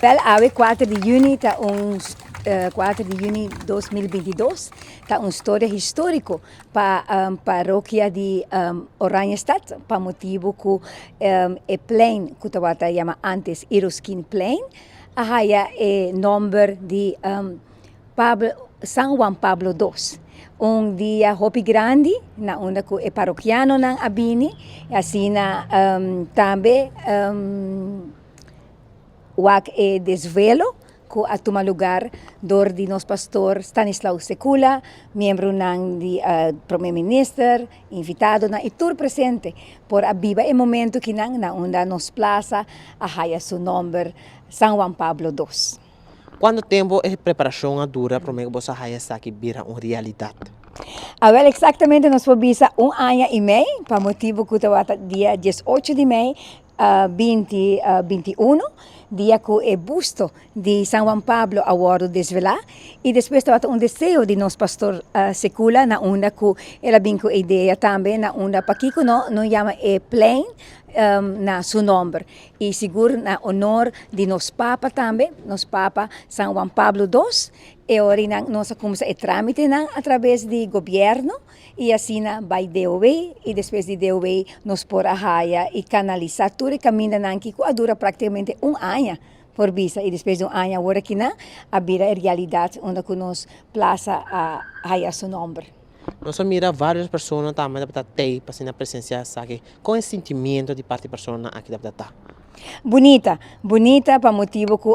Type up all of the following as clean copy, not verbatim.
Wel awe kuater di juni ta un kuater di juni 2022 ta un storia historico pa parokia di Oranjestad pa motibo cu e plein cu tabata yama antes Iroskin Plein a haya e nomber di Pablo San Juan Pablo dos. Un dia hopi grandi na unda cu e parokianonan a bini y asina tambe Wak e desvelo ku a tuma lugar dor di nos pastor Stanislaw Sekula, miembronan di Prome Minister, invitadonan i tur presente por a biba e momento kinan na unda nos plaza a haya su nomber San Juan Pablo dos. Cuanto tempo e preparacion a dura prome cu boso a haya esaki bira un realidad? Awel exactamente nos por bisa un aña y mei pa motibo cu tabata dia 18 di mei 20 21 dia cu e busto di San Juan Pablo a wordo desvela y despues tabata un deseo di nos pastor Secula na unda cu el a bin cu e idea tambe na unda pakico no no yama e plein na su nomber y sigur na honor di nos papa tambe nos papa San Juan Pablo dos e ora nos a cuminsa e tramitenan a traves di gobierno. Y asina bay DOW y despues di DOW nos por a haya y canalisa tur e camindanan aki cu a dura practicamente un aña por bisa y despues di un aña awor akinan a bira e realidad unda cu nos plaza a haya su nomber. Nos a mira varios persona tambe tabata tey pa asina presencia esaki. Con e sentimiento di parti personanan aki tabata ta? Bunita, bunita pa motibo cu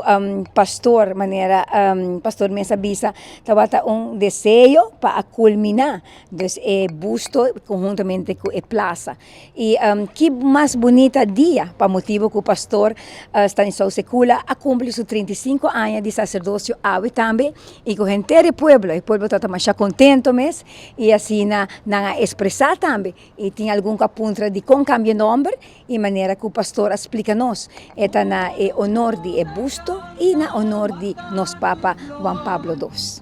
pastor manera pastor mes a bisa tabata un deseo pa a culmina dus e busto conhuntamente cu e plaza y ki mas bunita dia pa motibo cu pastor Stanislao Secula a cumpli su 35 aña di sacerdocio awe tambe y cu henter e pueblo, e pueblo tabata masha contento mes y asina nan a expresa tambe y tin algun cu a puntra dicon cambia nomber. E manera ku pastor a splika nos, e ta na e honor di e busto i na honor di nos Papa Juan Pablo dos.